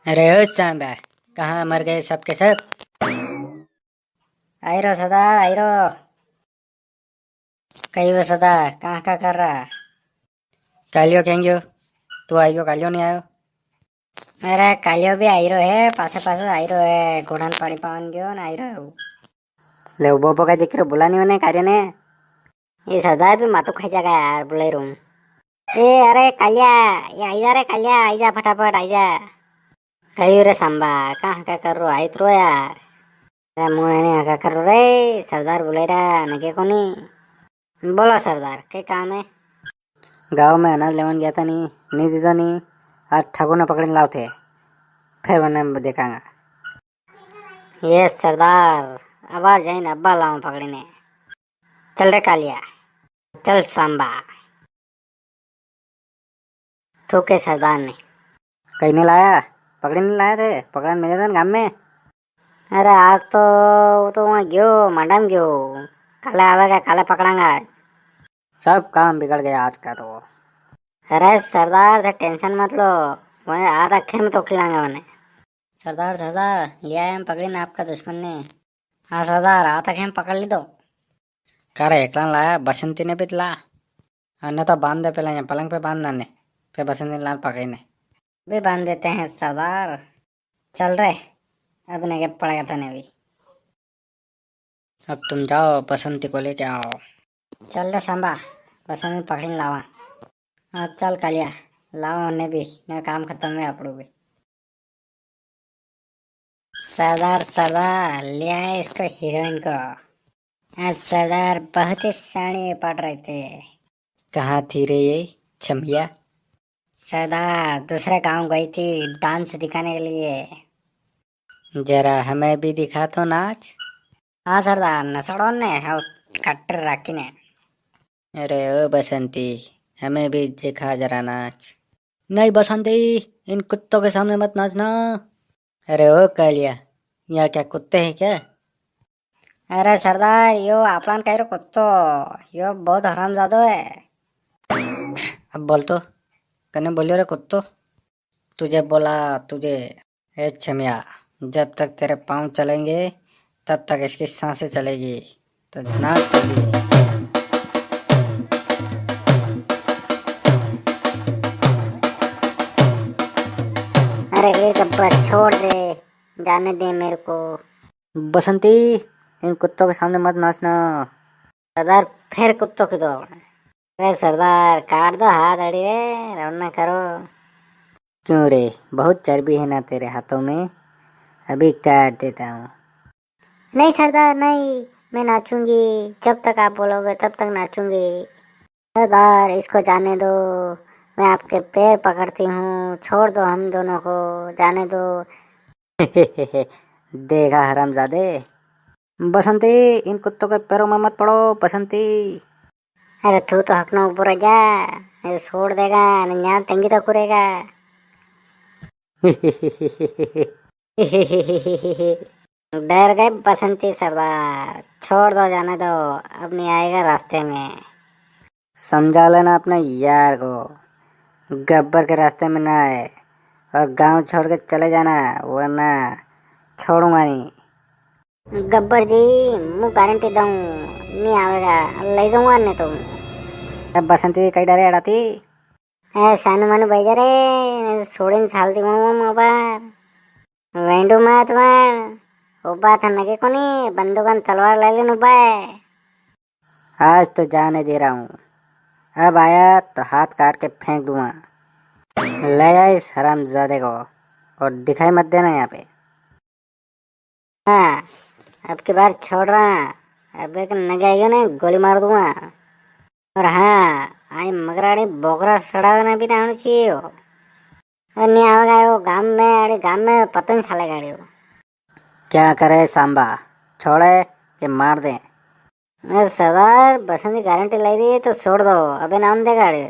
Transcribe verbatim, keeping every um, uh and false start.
अरे ओ सांबा, कहाँ मर गए सब के सब? आई रो सरदार, आई रो। कई वो सरदार, कहाँ का कर रहा? कालियो कहीं गयो? तू आई गयो, कालियो नहीं आयो? अरे कालियो भी आई रो है, पासे पासे आई रो है, घोड़ान पानी पावन गयो ना आई रो है। ले उबो उबो का दिख रो, बुला नहीं मने कार्य ने। ये सरदार भी माथो खाई जागा यार, बुलाई रूं। ए अरे कालिया, ये आई जा रे कालिया, आई जा फटाफट आई जा। कई रे सांबा, कहाँ का कर रो, आई तो रो यार। अरे मुंह ने का कर रो रे, सरदार बुलाई रा नगे कोनी। बोलो सरदार, के काम है? गांव में अनाज लेवन गया था नी, नी दीदो नी, आज ठाकुर ने पकड़ने लाओ थे, फिर वने देखांगा। ये सरदार, अबार जाइन अब्बा लाऊं पकड़ी ने। चल रे कालिया, चल सांबा। ठोके सरदार ने। कहीं नहीं लाया, पकड़ी नहीं लाया थे, पकड़न मिले थे ना गाम में। अरे आज तो वो तो वहाँ गयो, मांडा में गयो, काले आवेगा, काले पकड़ांगा। सब काम बिगड़ गया आज का तो। अरे सरदार थे टेंशन मत लो, वने आधा खेम तो खिलांगा वने। सरदार, सरदार, ले आए हम पकड़ी ने आपका दुश्मन ने। हाँ सरदार, आता खेम पकड़ ली तो। कारे एकला लाया, बसंती ने भी ला। अन्ने तो बांध दे पहले यहाँ पलंग पे बांध नाने, फिर बसंती लान पकड़ी ने। भी बांध देते हैं सरदार। चल रे, अब नगे पड़ेगा तने भी। अब तुम जाओ, बसंती को लेके आओ। चल रे सांबा, बसंती पकड़ी ने लावा। हाँ चल कालिया, लाओ उन्हें भी, मेरा काम खत्म है आपड़ू भी। सरदार, सरदार, ले आए इसको हीरोइन को। आज सरदार बहुत ही शानी पड़ रहे थे। कहाँ थी रे ये छमिया? सरदार, दूसरे गांव गई थी डांस दिखाने के लिए। जरा हमें भी दिखा तो नाच। हाँ सरदार, नसाड़ो ने, हाउ कट्टर राखी ने। अरे ओ बसंती, हमें भी दिखा जरा नाच। नहीं बसंती, इन कुत्तों के सामने मत नाचना। अरे ओ कालिया, यहाँ क्या कुत्ते हैं क्या? अरे सरदार, यो आपणान कई रो कुत्तो, यो बहुत हरामजादो है। अब बोल तो, कने बोलियो रे कुत्तो? तुझे बोला, तुझे। ए छमिया, जब तक तेरे पाँव चलेंगे, तब तक इसकी सांसें चलेगी। तो नाच जल्दी। अरे ए गब्बर, छोड़ दे, जाने दे मेरे को। बसंती, इन कुत्तों के सामने मत नाचना। सरदार, फिर कुत्तो की दौड़। अरे सरदार, काट दो हाथ, अड़ी रे, रवाना करो। क्यों रे, बहुत चर्बी है ना तेरे हाथों में? अभी काट देता हूँ। नहीं सरदार, नहीं, मैं नाचूंगी, जब तक आप बोलोगे तब तक नाचूंगी। सरदार, इसको जाने दो, मैं आपके पैर पकड़ती हूँ, छोड़ दो हम दोनों को, जाने दो। देखा हरामजादे, बसंती, इन कुत्तों के पैरों में मत पड़ो, बसंती। अरे तू तो हकनो ऊपर जा, नहीं तो छोड़ देगा, नहीं यहाँ टंगी तो कुरेगा। डर गए बसंती सरदार, छोड़ दो, जाने दो, अब नहीं आएगा रास्ते में। समझा लेना अपने यार को, गब्बर के रास्ते में ना आए और गांव छोड़ के चले जाना, वरना छोड़ूंगा नहीं। गब्बर जी, मु गारंटी दऊं, नहीं आवेगा, ले जाऊंगा ने तो। अब बसंती कई डरे अड़ाती। ए, सानू मानू भाई जा रे, नहीं तो छोड़े ने साल दी बनूंगा मु अबार। वेंडू मत बन, उबा था नगे कोनी, बंदूकन तलवार ले लेन उबा है। आज तो जाने दे रहा हूँ, अब आया तो हाथ काट के फेंक दूंगा। ले जा इस हरामजादे को और दिखाई मत देना यहाँ पे। हाँ, अब की बार छोड़ रहा, अब एक नगे आइयो ने गोली मार दूंगा। और हाँ, आई मगराड़ी बोकरा सड़ावे ने भी ना आना चाहिए हो। और नहीं आवेगा वो गाम में, अरे गाम में पता नहीं साले गाड़ी वो। क्या करे सांबा, छोड़े के मार दे? अरे सरदार, बसंती गारंटी लाई दी तो छोड़ दो, अबे नाम दे गाड़ी।